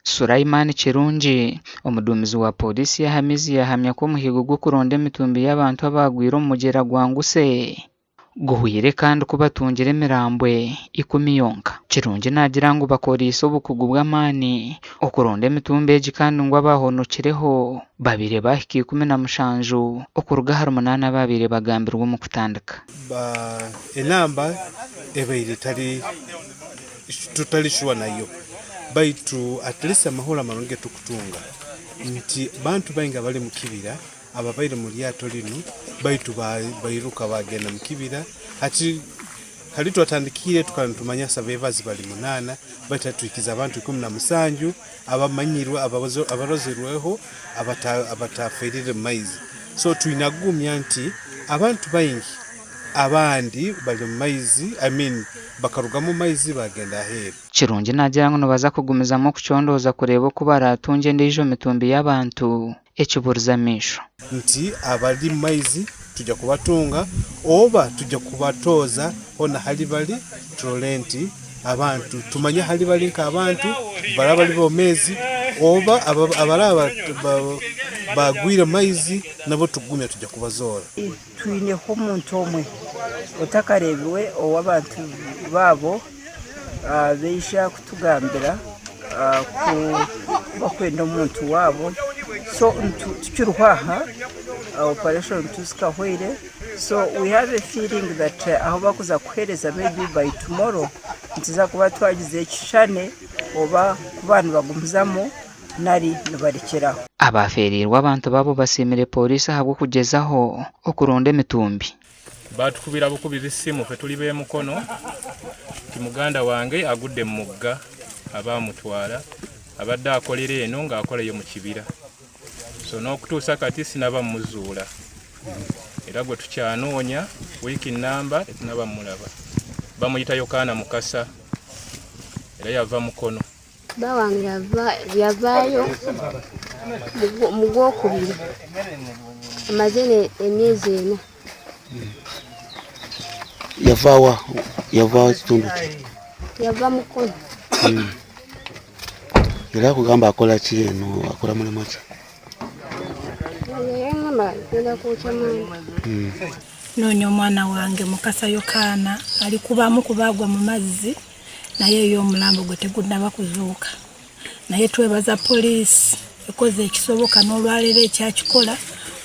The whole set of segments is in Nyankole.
Sulaiman Kirungi, omuduumizi wa pooriisi y'aha maizi yaahamya ku omuhigo gw'okuronda emitumbi y'abantu abaagwire omu mugyera gwa Nguse guhweire kandi ku batungire emirambwe ikumi yonka. Kirungi naagira ngu bakoreise obukugu bw'amaani okuronda emitumbi egi kandi ngu abaahonokireho babaire baahika 17 okuruga ahari munaana abaabaire bagambirwe omu kutandika. Enamba ebaire etari tutari shuwa nayo baitu at least amahoro amarungi getukutunga nti bantu baingi abari mukibira ababaire omu ryato rinu baitu bairuka bagenda mukibira hati hali twatandikire tukaba nitumanya survivors bari munana baitu hati tuhikize abantu 17 abamanyirwe abarozerweho abataferire mu maizi so twine kugumya nti abantu baingi Abandi bari omu maizi, I mean bakarugamu omu maizi baagenda aheeru. Kirungi naagira ngu nibaza kugumizamu okucondooza kureeba oku baraatungye endiijo mitumbi y'abantu ekiburize amaisho. Nti abari omu maizi tugya kubatunga oba tugya kubatooza hoona ahari bari turore nti abantu tumanye ahari bari nk'abantu baraba bari bomeezi oba abaraba baagwire omu maizi nabo tugumya tugya kubazoora. Twineho omuntu omwe otakareebirwe ou abantu baabo baija kutugambira ku barikwenda omuntu waabo. So tukiriho aha operation tizikahweire so we have a feeling that ahu barikuza kuheereza maybe by tomorrow nituza kuba twagize ekishushani oba ku baaba nibagumizamu nari nibarekyera aho. Abaafeereirwe abantu baabo basiimire pooriisi ahabw'okugyezaho okuronda emitumbi. Baatukubira bukubizi ssimu ffe tuli b'e Mukono nti muganda wange agudde mu mugga abaamutwala abadde akolera eno ng'akolayo mu kibira so n'okutuusa kati sinaba mmuzuula era gwe tukyanoonya wiiki nnamba tetunaba mmulaba. Bamuyita Yokaana Mukasa era yava Mukono. Bba wange yavaayo mu gwokubiri amaze emyezi ena. Yava wa? Yava kitundu ki? Yava Mukono. Yali akugamba akola ki eno? Akola mulimu ki? Yangamba agenda kwokya manda. Noonya omwana wange Mukasa Yokaana ali kubamu ku baagwa mu mazzi. naye ye omulambo gwe tegunnaba kuzuuka naye twebaza poliisi ekoze ekisoboka n'olwaleero ekyakikola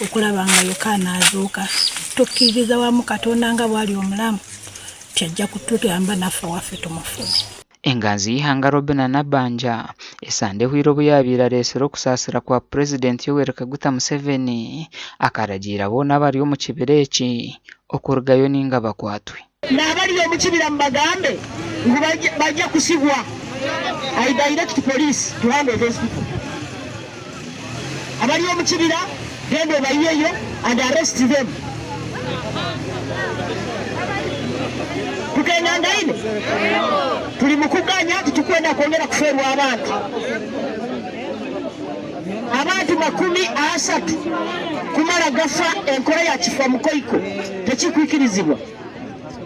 okulaba nga Yokaana azuuka. Tukkiririza wamu Katonda nga bw'ali omulamu nti ajja kutuyamba naffe owaffe tumufune. Enganzi y'eihanga Robinah Nabbanja esande ehweire obu yaabaire areetsire okusaasira kwa Purezidenti Yoweri Kaguta Museveni akaragiira boona abari omu kibira eki okurugayo nainga bakwatwe. N'abari omu kibira mubagambe ngu baije kusibwa. I direct police to handle those people. Abari omu kibira genda obaiheyo and arrest them. Tukengangaine? Turi mukuganya titukwenda kwongera kufeerwa abantu. Abantu 30 kumara gafa enkora ya kifa mukoiko tekikwikirizibwa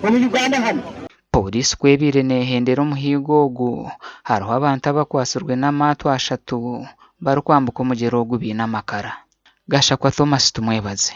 omu Uganda hanu. Pooriisi ku ebaire neehendera omuhiigo ogu, hariho abantu abakwatsirwe n'amaato ashatu barikwambuka omugyera ogu baine amakara. Gashakwa Thomas Tumwebaze.